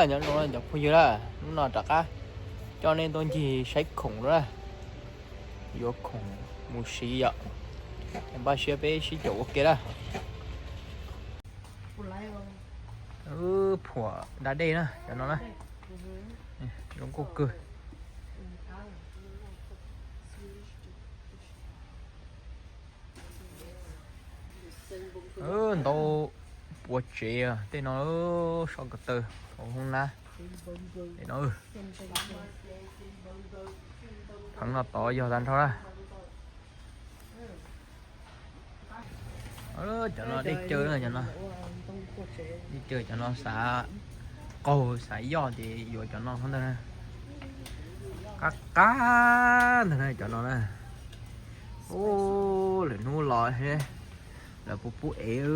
Nyob zoo cov phooj ywg na, hnub no rov qab coj nej tuaj ncig saib khoom na, yuav khoom mus siv yom. Npaj siab peb sib caum ua ke na. Phuam da dej na cov no na, zoo nkauj kawg. Ntaub pua tsev tej no, soj ko taw hauv hoob nab no. Pheev no tod yog tag nrho na. Cov no dej caw na, cov no dej caw, cov no xav qaug xav yoj ces yuav cov no ntag na. Qab qab ntag na cov no na. Ub, lwm hnub los lawv puas pub ev,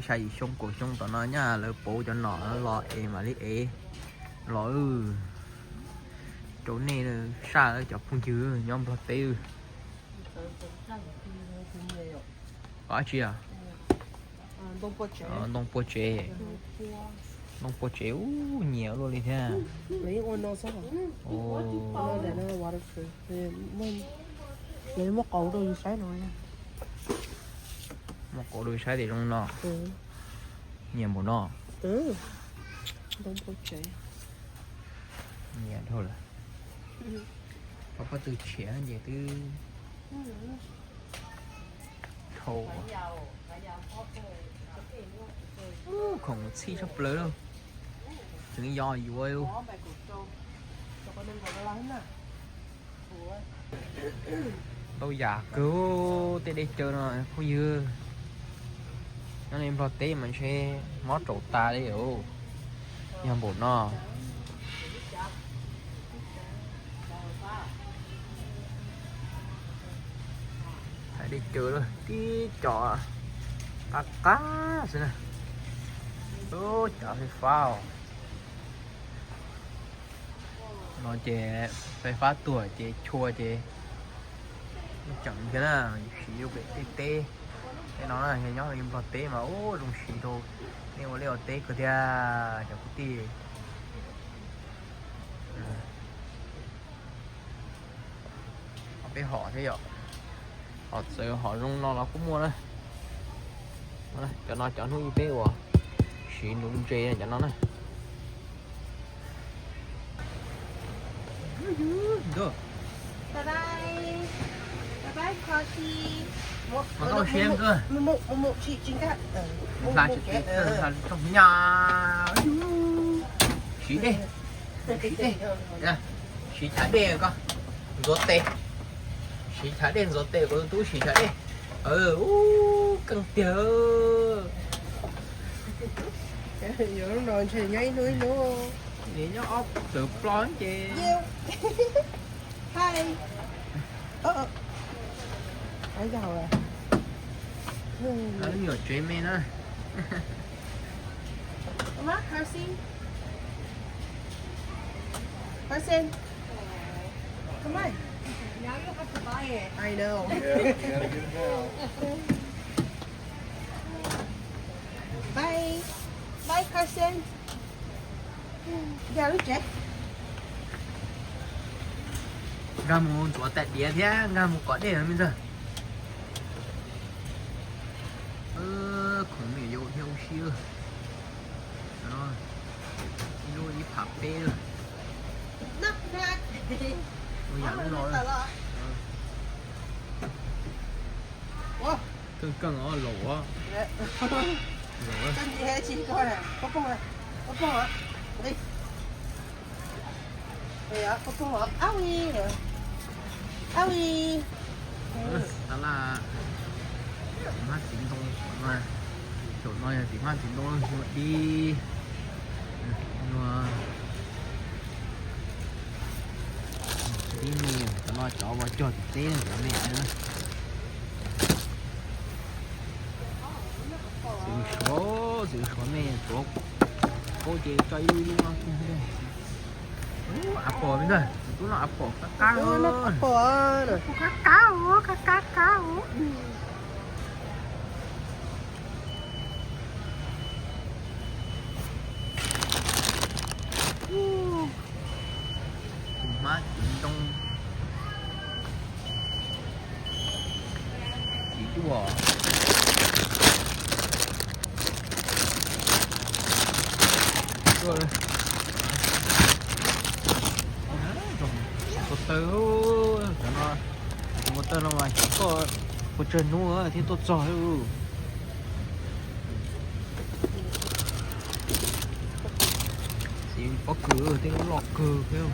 xya yim xyoo kaum xyoo tom no nyaj lawv pauv cov no los es mam li ev los rau nej saj cov phooj ywg nyob Nplog teb. Qhov dab tsi a? Ntoo pua tsev. Ntoo pua tsev ub nyiam luaj li thiab. Muab qauv rau yus saib no. Muab qauv rau yus saib tias zoo no. Nyiam npaum no. Ntoo pua tsev. Nyiam dhau lawm. Pab pob tw tshiav ces twb dhau. Khoom txhij tshaj plaws lauj. Tseem yog yuav ntau yam kawg tej dej caw no phooj ywg. Nyob li Nplog teb mas ntshe mob raum tas li os. Yog npaum no. Hais dej caw lawm tib co qab qab xwb na. Cov fais fab os. No ces fais fab tuag ces chua ces tseem thiab na, siv rau pem tej teb. Tej no na nyob li Nplog teb mas ub zoo siv rau nej ua liaj ua teb kawg thiab cov kwv tij. Peb hom thiab yom, hom txawv hom zoo no los kuj muaj na. Cov no cov hnub ib peb uas siv nuv ntses cov no na. Hla tsis tau, hla tsis tau nyab. Siv dej, siv dej, siv chav dej koj, ntxuav tes, siv chav dej ntxuav tes, kuv tus tub siv chav dej. Ub, keej tiag. Nyob ob txawv plo ces. Nyuam tsev me na. Carson, come on. Now you have to buy it. I know. Bye. Bye, Carson. Nkag lub tsev. Nkag mus ntxuav tais diav thiab nkag mus kom dej me ntxawg. Khoom me yuav ua thiab ua si. Ib lub ib phav peb lawm. Ua yam lub no. Keej keej os, laus os. Tab laj, txiv hmab txiv ntoo, saum no yog txiv hmab txiv ntoo, dib, dib me, cov no cov uas cog tim teb cov me. Txiv suav, txiv suav me, suav kaub ces tso ib lub ib lub no. Ub, av pom me ntag, tus tub no av pom qab qab. Qab qab, qab qab. Ua, tus taw, cov no, tus taw no mas cov tuaj puas tsawg hnub thiab tuaj txog. Txiv pob kws tej lub loj kawg thiab.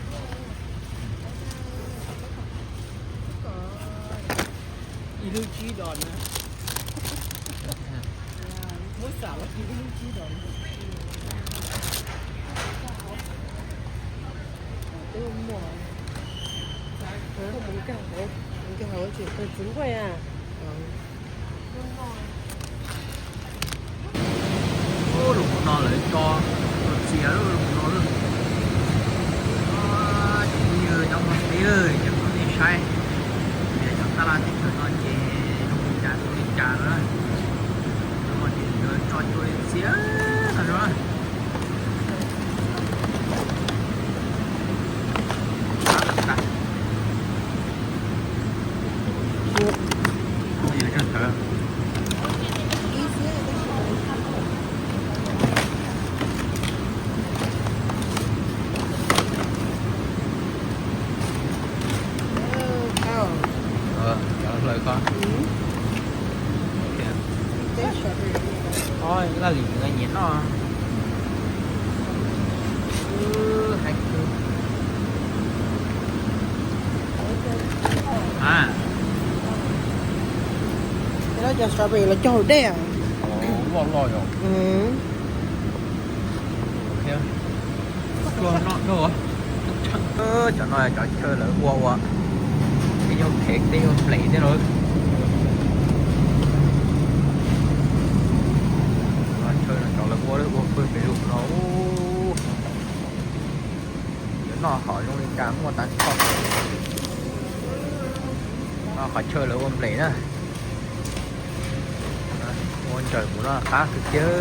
Ib lub tsib dos na. Muab xam los ib lub tsib dos na. Twb muaj. Nkag hauv, nkag hauv tsis tau txiv nquaj a. Ub, lub hauv no lawv tso txias lub hauv no lawm. Cov phooj ywg nyob hauv teb, cov no nej saib, tias cov tab laj teb chaws no ces zoo li cas zoo li cas no na. Cov no ces lawv tso cua li txias no na. Cov hlawv ko. Laj lim nyiam noj. Hais kawg. Cov strawberry los cog hauv dej. Loj loj yom. Cov no cov chaw lawv ua ua, tej yog khev tej yog nples tej no. Chaw no cov lawv ua ua pawg pes lug no. Yuav noj hom zoo li cas muaj tag nrho. No qhov chaw lawv ua nples na. Ua ntsaws mus no qab kawg kiag.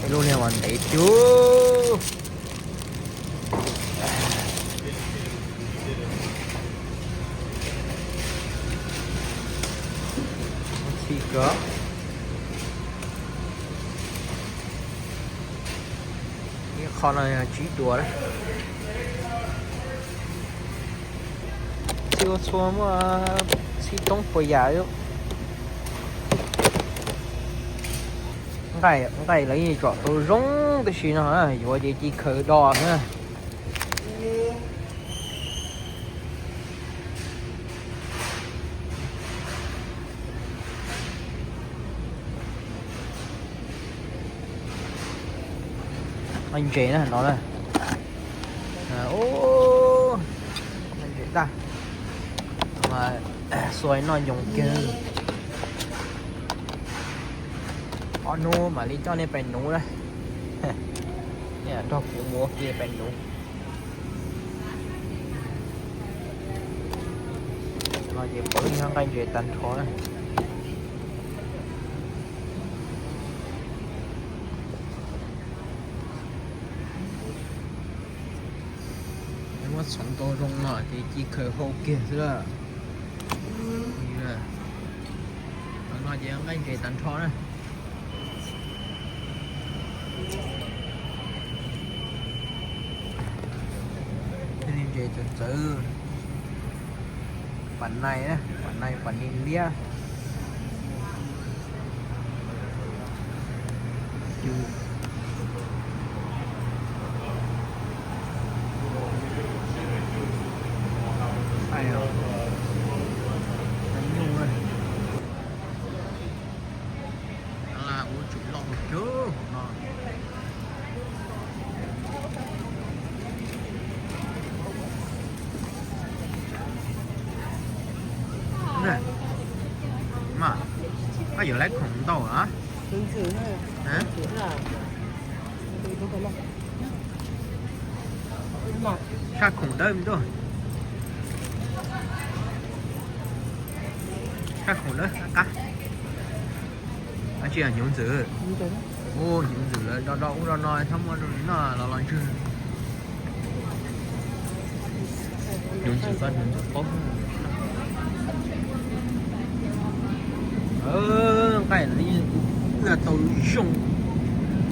Ib lub niag mas ntev tiag. Txi kawg. Ib qho no tsib duas na. Txi ua txhua muaj txhib toob puas yam. Nqaij lawv yeej tsom tau zoo tab sis no yuav ces ci khaws do na. Nqaij ntses na no na. Nqaij ntses tag. Xuas noj nyoos kiag. Ob hnub mam li coj nej pais nuv na. Nej nrog kuv mus ua ke pais nuv. No ces pawv nqaij ntses tag nrho na. Muab txhoov tau zoo no ces ci khaws hau kiag xwb. No ces nqaij ntses tag nrho na. Nqaij ntses txawv txawv. Pam nais, pam nais pam nais liab. Ua tsum loj kawg hauv no. Mas, koj yuav laib khoom ntau a? Saj khoom dawb me tub. Saj khoom dawb qab. Tsis yog hnyuv ntxwm. Hnyuv ntxwm lawv do do ub do no txhob muaj rau nws noj los los ntswg. Nws tsis pab nws tsis paub. Nqaij no yeej ua tau zoo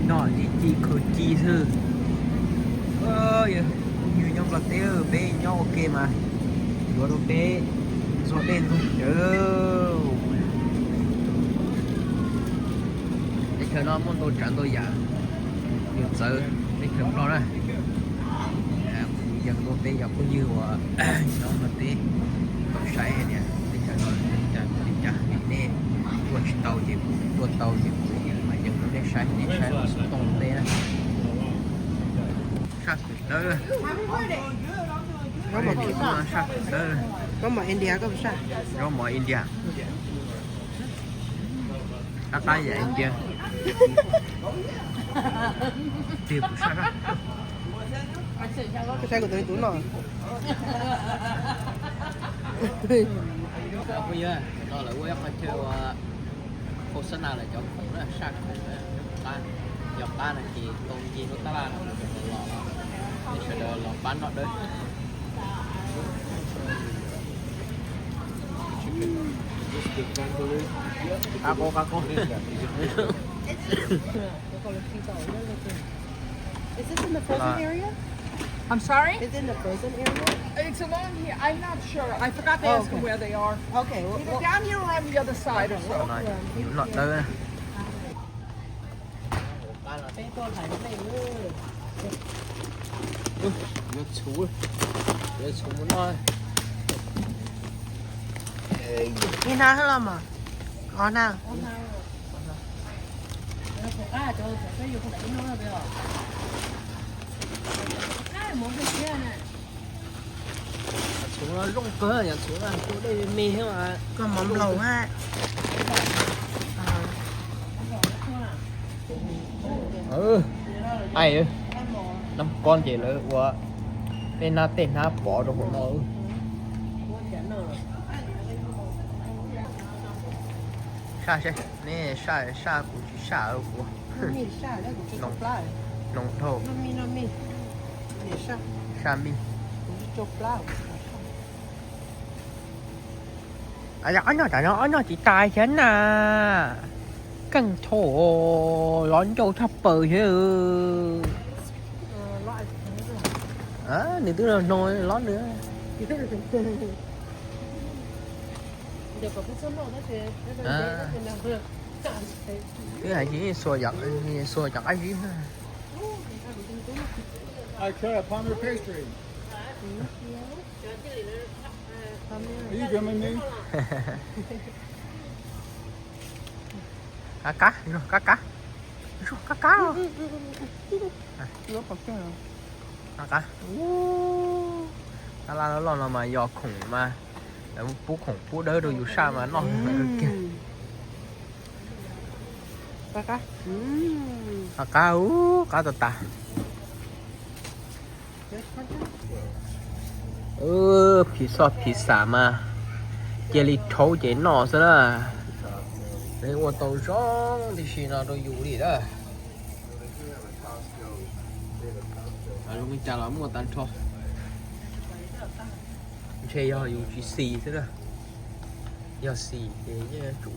no, ci ci khaws ci xwb. Yog nyob Nplog teb peb nyob ua ke mas yuav rau peb ntxuag dej ntxuag cawv. Teb chaws no muaj ntau tsav ntau yam yus txawv teb chaws Nplog na. Kuv yees rau peb cov phooj ywg uas nyob Nplog teb tau saib tias teb chaws no li cas li cas, nej tuaj tsis tau ces kuv tuaj tau ces kuv mam yees rau nej saib, nej saib xov tooj ua ntej na. Saj kawm tawb. Saj kawm tawb. Zaub mov India. Qab qab yam India. Tiag kuv saj. Koj saib kuv tus no. Phooj ywg, no lawv ua ib qho chaw ua khos xab nas lawv cov khoom na, saj khoom na, qab, yog qab no ces tau nce lub tab laj no los, sawv daws los pab noj dawb. Qab qab qab. Is this in the frozen area? I'm sorry? Is it in the frozen area? It's along here. I'm not sure. I forgot to ask them where they are. Okay, well, either down here or on the other side or so. Yus noj dawb. Ib hnab los mas. Ob hnab. Txhuv no zoo kawg, yog txhuv no tua dej me me thiab mas. Koj mov nplaum ha. Ai, nab kob ces lawv ua tej hnab tej hnab pov rau hauv no. Saj seb, neb saj saj kuv tsis saj kuv. Noog dhau. Saj mij. Ob nyob tas no ob nyob tsis tas thiab na. Keej thaum lov ncauj tshaj plaws thiab. Nws twb hno hno lov nws. Twb hais tias xuas cov qab zib. I try a Palmer pastry. Are you filming me? Kab kab, kab kab, kab kab. Kab kab. Tab laj loj loj no mas yog khoom mas lawv pub khoom pub dawb rau yus saj mas noj kiag. Qab qab, ub, qab tas tas. Phiv xoj phiv xam mas cia li rhaub ces noj xwb na. Peb ua tau zoo tib si no rau yus li na. Zoo li cas los muaj tag nrho. Ntshe yog yus tsis xis xwb na. Yog xis ces yeej yuav tsum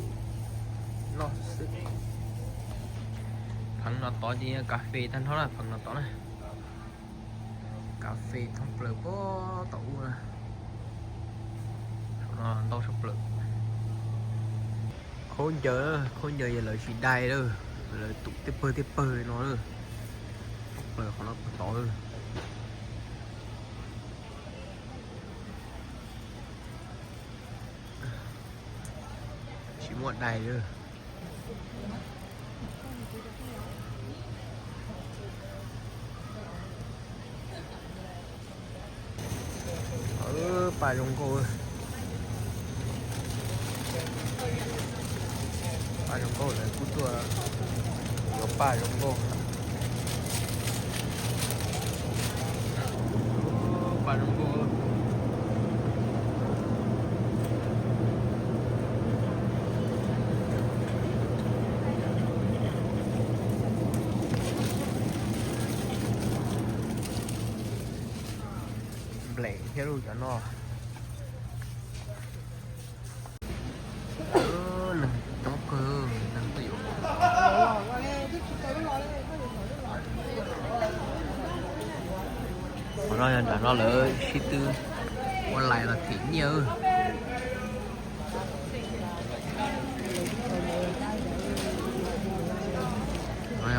noj xwb. Pheev no tod ces yog kas fes tag nrho na, pheev no tod na. Kas fes thoob plaws puag tom ub na. Saum no ntau tshaj plaws. Khaub ncaws, khaub ncaws yog lawv tsis dai lawm, lawv tum tej pawg tej pawg li no lawm. Thoob plaws qhov no puag tod lawm. Tsis muaj dai li. Paj zoo nkauj. Paj zoo nkauj, lawv kuj tuaj yuav paj zoo nkauj. Paj zoo nkauj. Lem thiab lub cov no. Neeg coob kawg, neeg twb yuav. Qhov no yog nram no lawv sib tw ua lais los them nyiaj.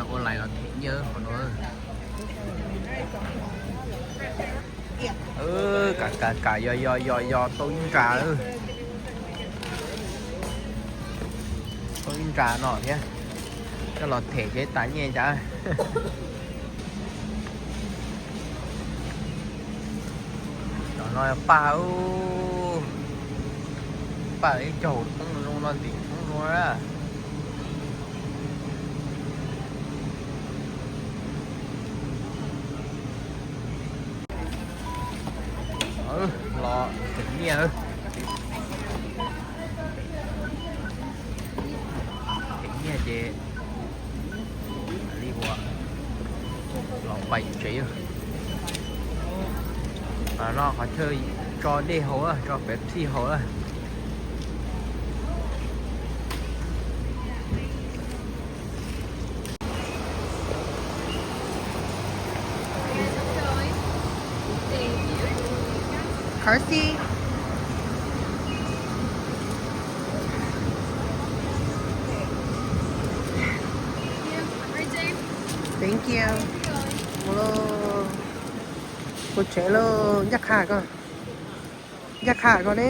Ua lais los them nyiaj qhov no. Kam kam kam yos yos yos yos tau ib nra. Tau ib nra no thiab, coj los them seb tas nyiaj cas. Cov no paj, paj ib caug thoob zoo no ntim thoob zoo na. Los them nyiaj, them nyiaj ces li ua los pais tsev. No qhov chaw tso dej haus, tso Pepsi haus. Carsey. Thank you. Mus lauj. Kuv tsev lauj, ncaj qha koj. Ncaj qha koj ne.